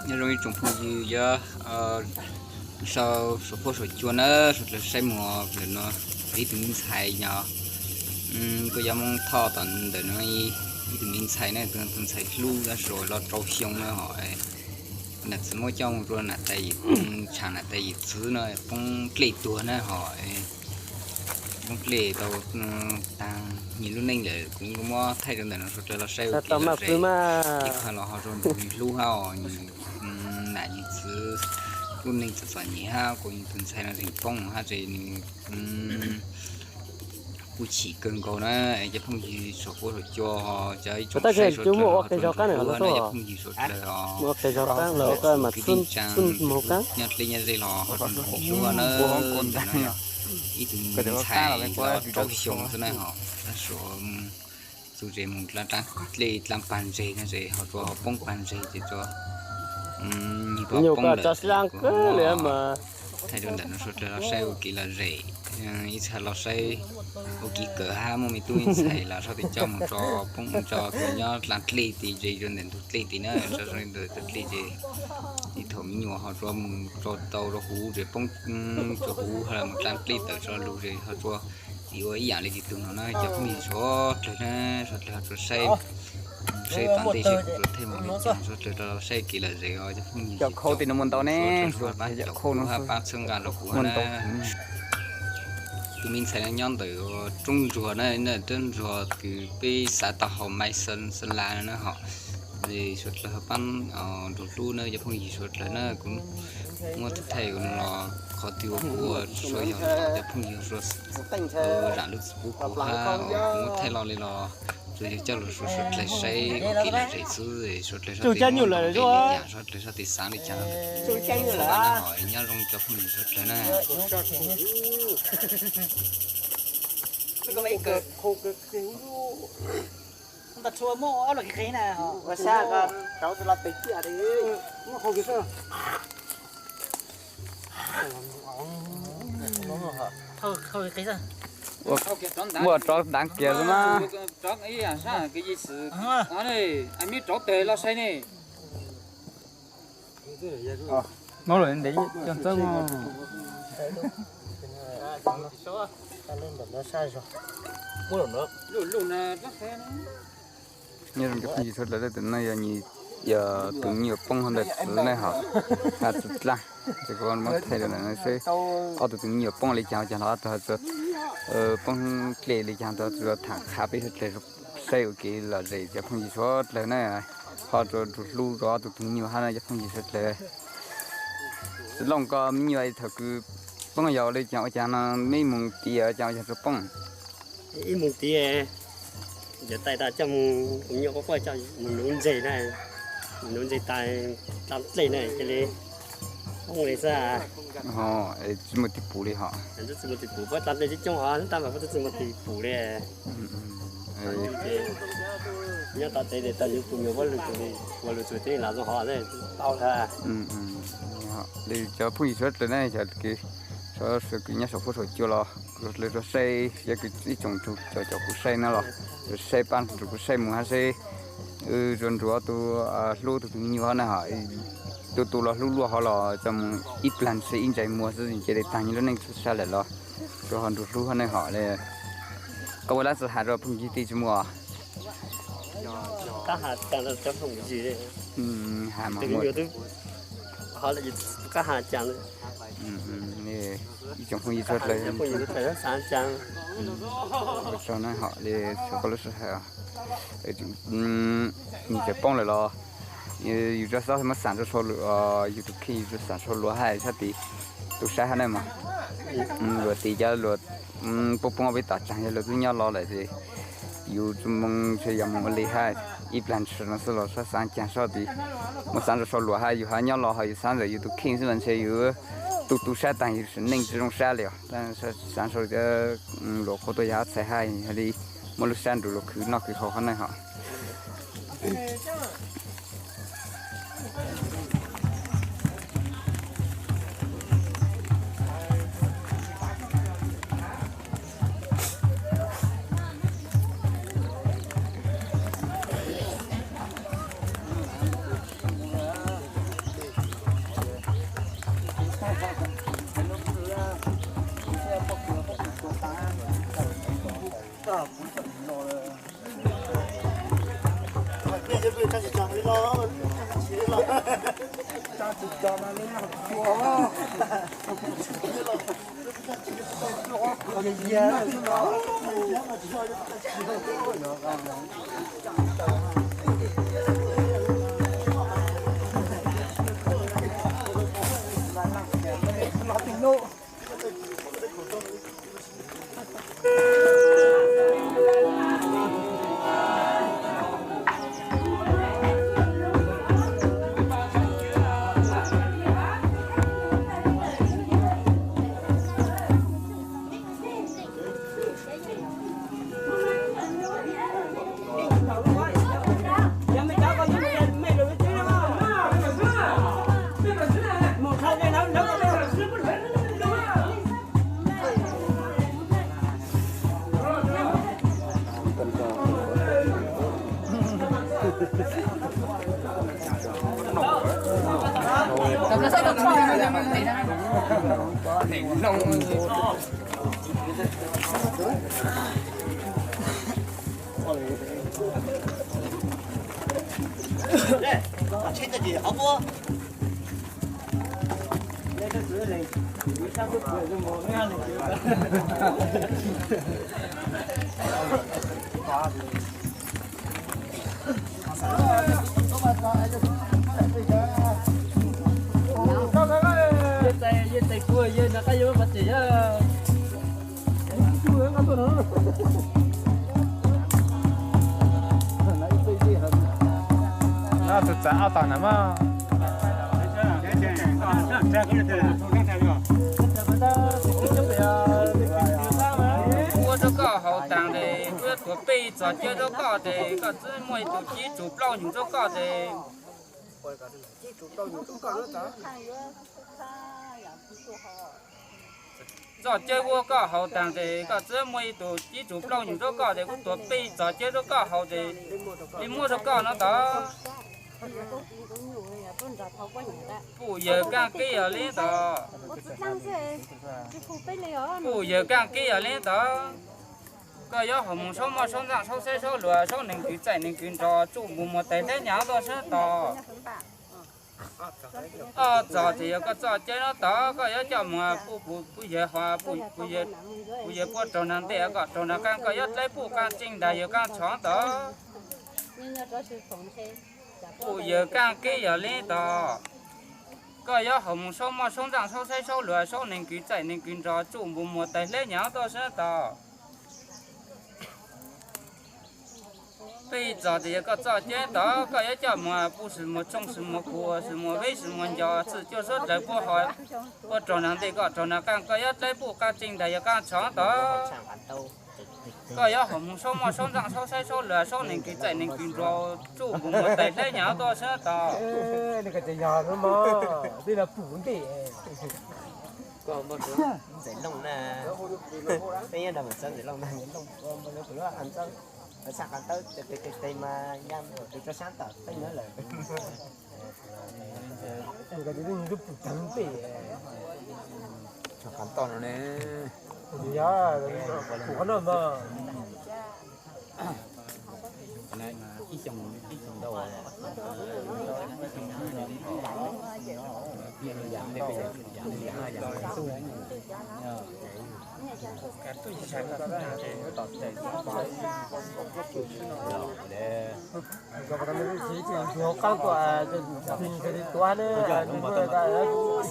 Nyob zoo ib tsoom phooj ywg, yog sau saum huab saum cua na, suav dlawg saib mus lawm no, ib tug me ntxhais no, kuj yog Hmoob Thoj tom ntawm no, ib tug me ntxhais na, tus ntxhais hlub tab sis los rau xyoo na ho, nam txiv muab coj mus rau nam tais, tshav nam tais yim txwv no poob dlej tuag na ho, poob dlej tau tag nyias lub neej lawm. Kuv muab thaij rau ntawm no suav dlawg los saib ua kev lom zem, ib qho los ho rau nws hlub hab os, nam yim txwv lub neej txom txom nyem hab kuv tus ntxhais no tseem poob hab ces nws kuj chim kawg nkaus na. Cov phooj ywg saum huab saum cua, cov ib tsoom saib suav dlawg los ho rau nws hlub hab na, cov phooj ywg suav dlawg os, kuv kev tsa nyob dlej nyob ze los ho rau nws hlub na. Ib tug me ntxhais los rau xyoo xwb na ho, tab sis txuj ze mus dlej dlej pag ntseg no ces ho rua ho poob pag ntseg ces rua nyuag poob lawm. Thaij rau ntawm no suav dlawg los saib ua kev lom zem, ib txhia los saib ua kev kawm hab muaj me tub me ntxhais los sab tes coj mus tso poob tso tus nyob dlaag dlej tes ze rau ntawm ntug dlej tes na, tso zoo ntawm ntug dlej ces ib thaum me nyuam ho rua mus tso tau rau huv ces poob rua huv ho mus dlaag dlej tawm tso lug ces ho rua tiv ua ib yaam le tus no na. Cov phooj ywg suav dlawg na, suav dlawg ho rua saib, saib tom ntej seb kuv rua thaij mus le caag, suav dlawg rua saib kev lom zem os cov phooj ywg. Cov khau tes no muaj ntau ne, suav dlawg ho paab caum kuv hab paab txhawb nqaa rau kuv hab na. Tus me ntxhais no nyob ntawm roob ntsuag na, roob ntsuag kws peb xav tau hau Maiv Xeev Xeev Las no na ho. Suav dlawg ho paab nrug hlub na cov phooj ywg suav dlawg na, kuv muab thaij los qhov twg ua kuv ua tsuas yog cov phooj ywg suav zaam lub txim pub kuv hab, kuv muab thaij los li los tsuas yog coj lug suav dlawg saib ua kev lom zem xwb, suav dlawg sab tes muab nrog le yaam suav dlawg sab tes xaav le caag. Nyob zoo cov phooj ywg suav dlawg na. Muaj rov daav kiag xwb na. Nyob zoo cov phooj ywg suav dlawg, tus no yog tus me nyuam poob hauv ntawm txwv na ho, txwv dlaab. Ces kuv muab thaij rau ntawm no seb ob tug tus me nyuam poob li caag caag los rua poob dlej li caag rua thaam qha peb suav dlawg saib ua kev lom zem cov phooj ywg suav dlawg na. Ho rua nrug hlub rua ob tug tus me nyuam hab no cov phooj ywg suav dlawg. Xwm Looj, koj me nyuam thaum kws poob yog ua le caag ua caag no, meb ib moos tiv caag ua caag rua poob? Ib moos tiv, cov tais tas coj mus, kuv nyuam quaj quaj coj mus nuv ntseg na, nuv ntseg tas dlaab dlej na cia li poob li xwb. Tsi muaj tig pum li hos. Tsi muaj tig pum, puab dlaab dlej coob coob hos, tab mas puab tsi muaj tig pum li. Nyob tod tsev tes tau yuav kuv nyuam puab lug txug, puab lug txug teb los zoo hov tau. Li cov phooj ywg suav dlawg na, cov kws nyob saum huab saum cua los le rua saib, cov kws ib tsoom nrug cov kuv saib no los rua saib paab nrug kuv saib mus hab seb, rua nrug ob tug hlub tug tus me nyuam hov na ho, tu tu los hlub luaj hov los coj mus ib plag seb ib ntsais muag xwb cia li taag nyias lub neej txhua sab lawm los rua ho nrug hlub hov na ho le. Koj ua dlaab tsi has rua phooj ywg tij tsi muaj? Ib tsoom phooj ywg suav dlawg, ua tsaug na ho le, txhua koj lub sij hawm. Nws tseem poob lawm los yus rov xob muab xaam rua sau luag, yus tus kheej yus rov xaam sau luag hab sab tid tu saib hab na mas. Luag tid cov luag poob poob peb tom tsaag yog luag twb nyob los lawm ces yus tsi moog ntshe yog moog ua li hab, ib plag ntshis no xwb los xob xaav caag sab tid. Muab xaav rua sau luag hab yus hab nyob los ho yus xaav ntawm yus tus kheej xwb mas ntshe yus tu tu saib taag yus sim neej tsi zoo sab li os. Xaav sau cov luag qhuas tuaj yog ob txhais hab yog li muaj lub sab nrug luag khwv noj khwv haus hov na ho. No tus txawv ob tog na mas. Ua rau koj haus taag tes kuv yuav tuav peb txoj cawv rau koj tes koj txawm muaj ib tug cib tsum plaub nyuag rau koj tes. Txoj cawv ua koj haus taag tes koj txawm muaj ib tug cib tsum plaub nyuag rau koj tes kuv tuav peb txoj cawv rau koj haus tes li muab rau koj no tod. Puj yawg kaaj qib yog li tod. Puj yawg kaaj qib yog li tod. Koj yuav haus moog saub moj saub ntxaaj saub saib saub luas saub neeg kwv txaij neeg kwv nrog tsuj npus muag tais hleb nyam tuaj sab tod. Ob txog tes yog koj txoj cawv no tod koj yuav coj moog puj puj yawg hov puj yawg puab raug nag ntej koj raug nag qaab koj yuav dlaib puj qaab tseej nrag yawg qaab tshov tod. Puj yawg kaaj qib yog li tod. Koj yuav haus moog saub moj saub ntxaaj saub saib saub luas saub neeg kwv txaij neeg kwv nrog tsuj npus muag tais hleb nyam tuaj sab tod. Peb txog tes yog koj txoj cawv tod koj yuav coj moog puj sis muag tshooj sis muag kuv sis muag veb sis muag nco txwj cuaj suab dlawg puab hov puab raug nag ntej koj raug nag qaab koj yuav dlaib puj qaab tseej nrag yawg qaab tshov tod. Koj yuav haus moog saub moj saub ntxaaj saub saib saub luas saub neeg kwv txaij neeg kwv nrog tsuj npus muag tais hleb nyam tuaj sab tod. Ntxawm Looj na, peb nyob nrog Ntxawm Looj na, Ntxawm Looj ua npau suav kuv lub a ntxawb, saj qab tawb tes tes tes mas ya tus rau sab tom peb nyob lawm. Qab toj no ne. Ntsuag qaab tuaj,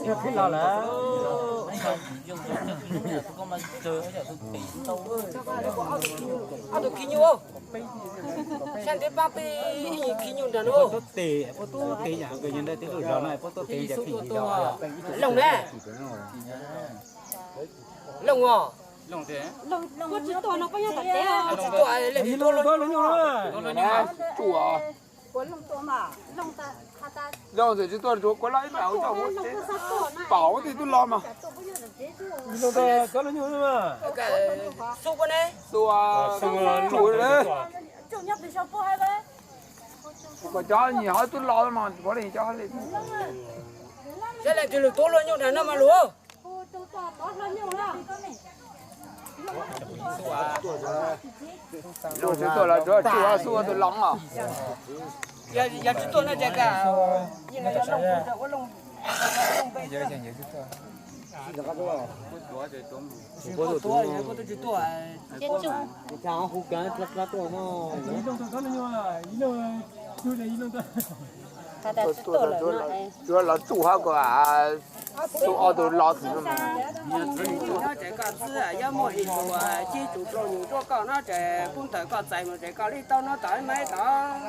ntsuag qhib los lawm. Ob tug khi nyuj, sab ntev paab peb ib khi nyuj nrag no. Looj ne, Looj os. Kuv tsis tuaj no, koj nyob tom tsev. Looj tsis tuaj, Looj tsis tuaj ntsuag kuv lawm ib mam ua coj mus tsev. Pom ua twb tub los mas. Xub kuv ne, xub tsuj le. Kuv cov nyuam ho twb los mas kuv le cov le. Sab leej twg lug tuav luag nyuj nrag no mas lug. Looj tsis tuaj los tsuav tsuj xub ua tus looj os. Yog tsis tuaj no ces ka, ua looj, ua looj. Tsuav los tsuj hab ko, tsuj ob tug los xwb no. Nyob tsev koj xwb, yog muaj ib tug cib tug rau nyuj rau koj noj tsev, pub ntawm koj txais mus tsev koj li tau noj tau ib maib tod.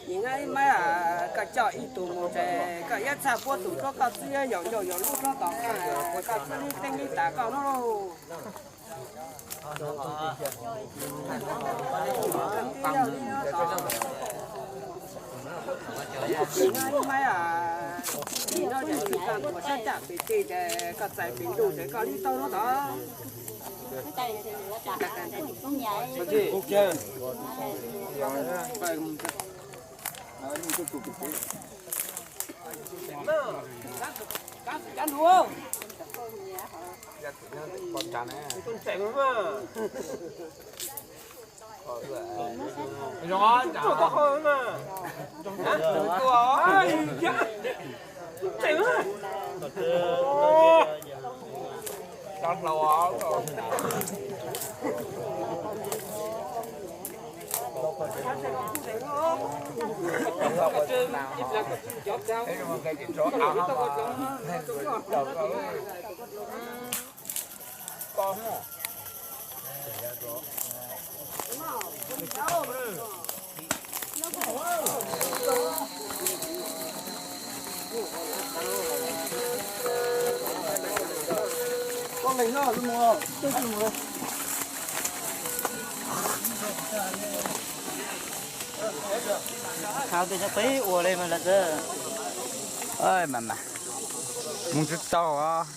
Nim no ib maib koj coj ib tug mus tsev, koj yab txhaj puab tug rau koj xwb, yaum ncauj yaum lub rau tom koj, koj xwb li teeb li tas koj noj lauj. Nim no ib maib, nim no tseem tsis tau tuav sab caj pem tsev, koj txais pem ntuj tsev koj li tau noj tod. Hais tias cov peb ua li mas lawm xwb. Mas mas mus tsis tau os.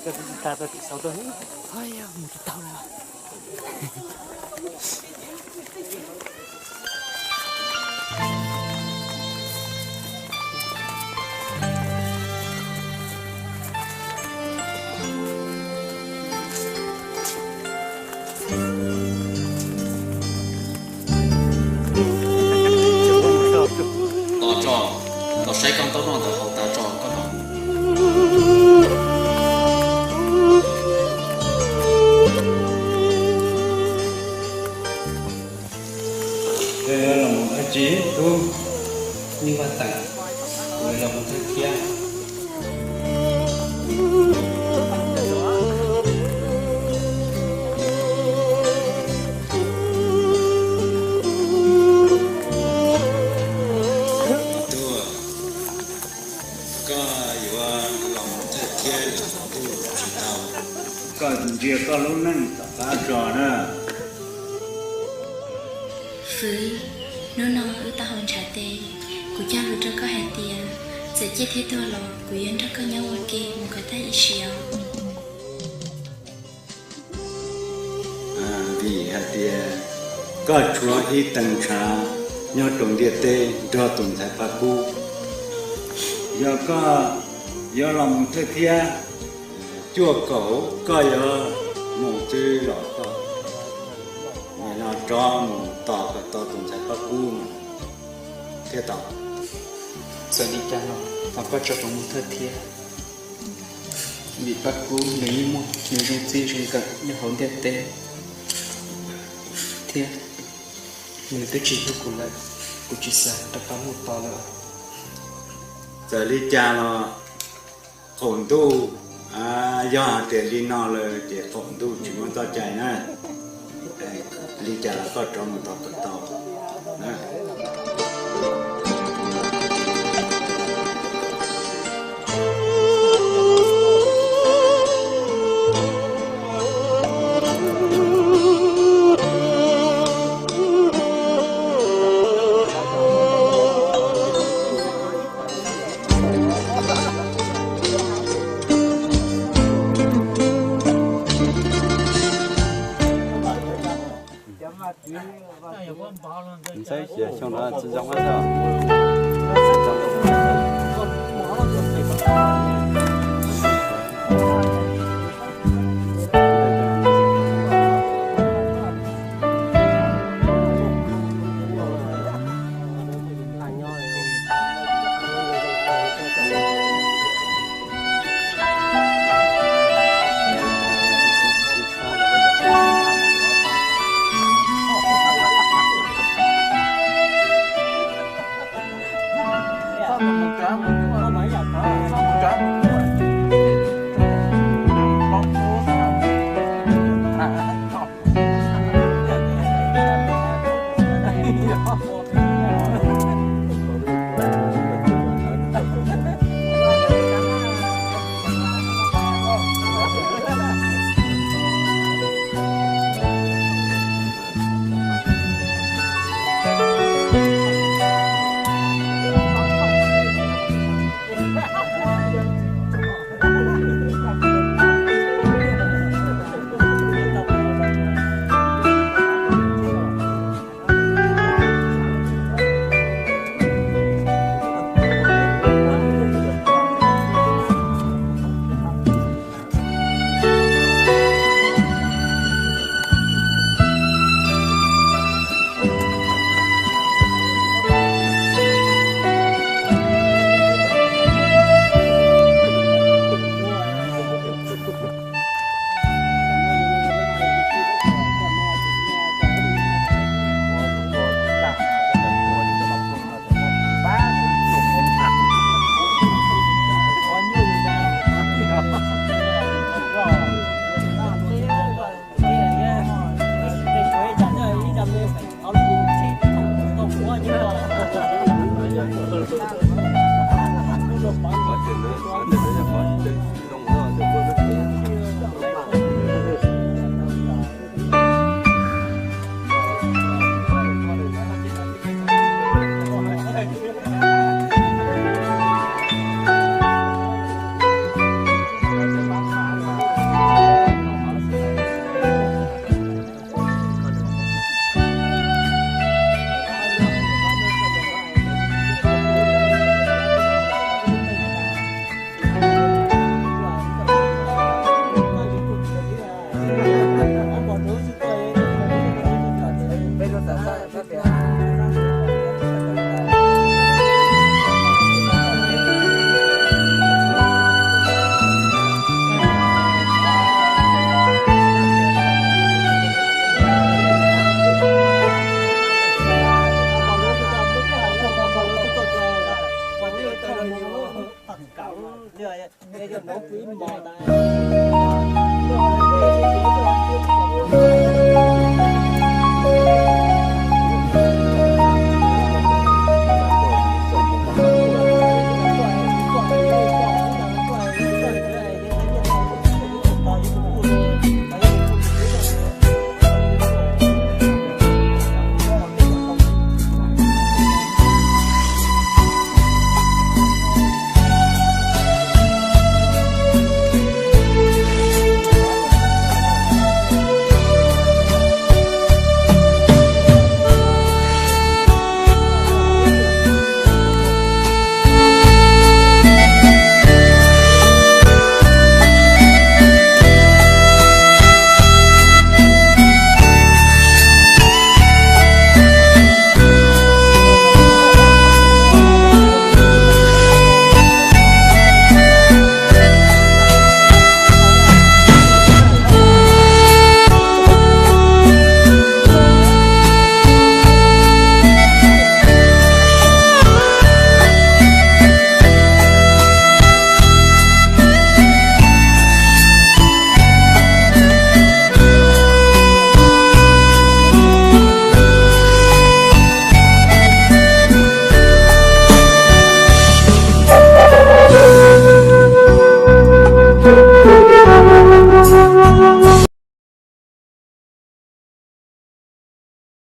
Koj twb tsis tau, tau tim saud tuaj. Mus tsis tau lawm. Tos tso, tos saib koj ntaub noj ntawd haus tas tso koj tos. Los mus thawj tsis tub, nej vaj teem, kuv los mus thawj thiab. Koj yuav los mus thawj thiab los tub tsis tau. Koj ntsia koj lub neej tom qab tso na. Fwv, hnub no wb tau haus ntshav tes, kuv cog lus rau koj hais tias txawm ciaj thiab tuag los kuv yuav nrog koj nyob ua ke mus kom tag ib sim os. Vim hais tias koj tshuav ib tee ntshav nyob rau ntiaj teb nrog tus ntxhais Paj Kub. Yog koj yuav los mus thawj thiab, cuaj kaum koj yuav mus twb los koj, nim no rov mus tos kom tau tus ntxhais Paj Kub no thiaj tau. Txawm li cas los thov koj tso kuv mus thawj thiab, vim Paj Kub nws yeej muaj nws zoo txij zoo nkawm nyob hauv ntiaj teb thiab, nws twb tsis hlub kuv lawm, kuv tsis xav rov qab mus tos lawm. Txawm li cas los qaum ntuj, yog hais tias li no lawm ces qaum ntuj tsis muaj txoj cai na. Li cas los koj rov mus tos kom tau na. Saib xyov xyoo no tsis zoo.